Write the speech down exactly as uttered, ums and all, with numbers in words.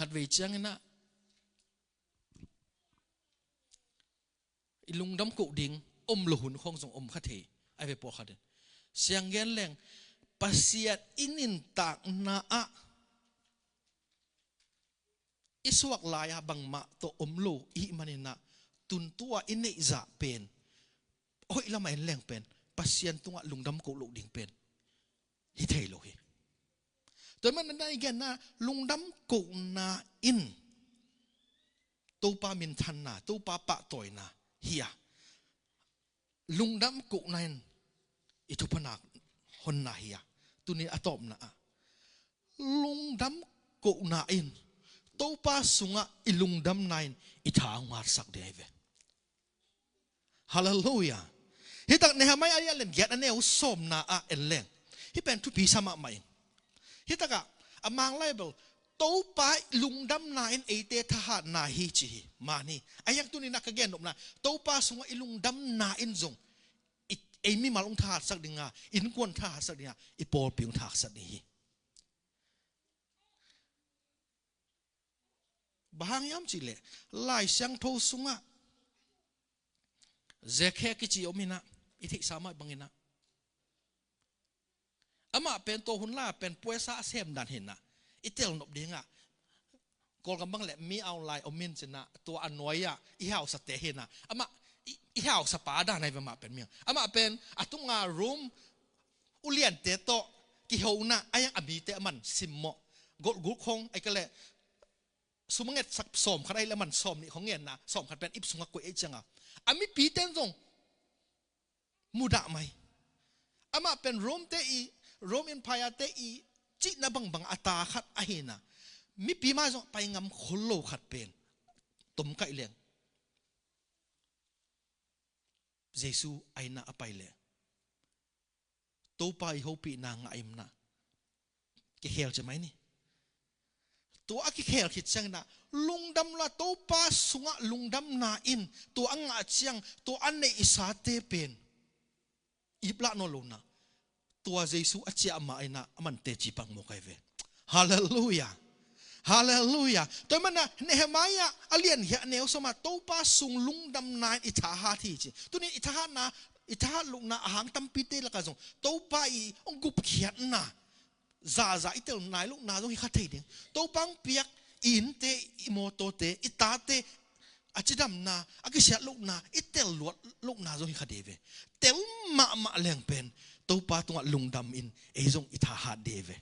Khatvei ciangin ah i lungdam koh ding om lo hun khawng zong om kha thei. Ai ve pawlkhat in siang gen leng, Pasian i nuntakna ah i suak lai-ah bangmah tawh om lo i hih manin ah, tun tua i neihzah pen hoih lamah en leng pen Pasian tungah lungdam koh loh ding pen hi thei lo hi. Tua ahih manin ah i genna lungdam kohna in Topa minthanna, Topa pahtawina hi a, lungdam kohna in i thupha nak honna hi a, tuni a tawpna ah lungdam kohna in Topa sungah i lungdamna in i tha hong hatsak ding ahi ve. Halleluiah. Hitak Nehemiah a lian giat a neu sawmna ah en leng, hih pen thupi sa mahmah in, hitakah a Mang Lai bel Topa lungdamna in eite thahatna hi ci hi. Mani a hiang tuni-in ah ka gennopna, Topa sungah i lungdamna in zong i, ei mimal hong thahatsak ding a, innkuan thahatsak ding a, i pawlpi hong thahatsak ding hi. Bang hang hiam cihleh Lai Siangtho sungah Zakhe kici om hi-in ah, i theihsa mah bangin ah, amah pen tua hun lai-ah pen puaisa a sem dan hi-in ah, i telnop dingah Kawlgam bang leh mi au lai om in ci-in ah, tua a nuai-ah i hausate hi-in ah, amah i, i hausa pa dan ahi ve. Amah pen mi, amah pen a tunga room uliante tawh kiho-in ah, a hiang a mite aman simmawh, golhguk khawng ahih kei leh sum a ngetsak sawmkhat ahih leh aman sawmnih khawng ngen-in ah, sawmkhat pen ip sungah koih ahih ciangah a mipite in zong mudah mai. Amah pen Rome te i, Rome Empire te i cihna bangbang a ta khat ahi-in ah, mipi mai zong a pai ngam khol lo khat pen, tomkaih leng Jesu a inn ah a pai leh Topa i hopihna ngah in ah kikhel ci mai ni. Tua a kikhel khit ciangin ah lungdam lo, Topa sungah lungdamna in tua a ngah ciang tua a neihsate pen iplah nawn lo-in ah, tua Jesu a ciah mah in ah aman teci pang mawk ahi ve. Halleluiah. Halleluiah. Tua ahih manin ah Nehemiah a lian giat a neu sawm ah Topa sung lungdamna in i thahat hi ci. Tuni-in i thahatna, i thahat lohna a hang tampite lakah zong Topa i hong gupkhiatna, zahzah i tel nai lohna zong hi kha thei ding. Topa hong piak i innte, i mawtawte, i tate a cidamna, a kisiat lohna, i tel luat lohna zong hi kha ding ve. Tel mahmah leng pen Topa tungah lungdam in ei zong i thahat ding ve.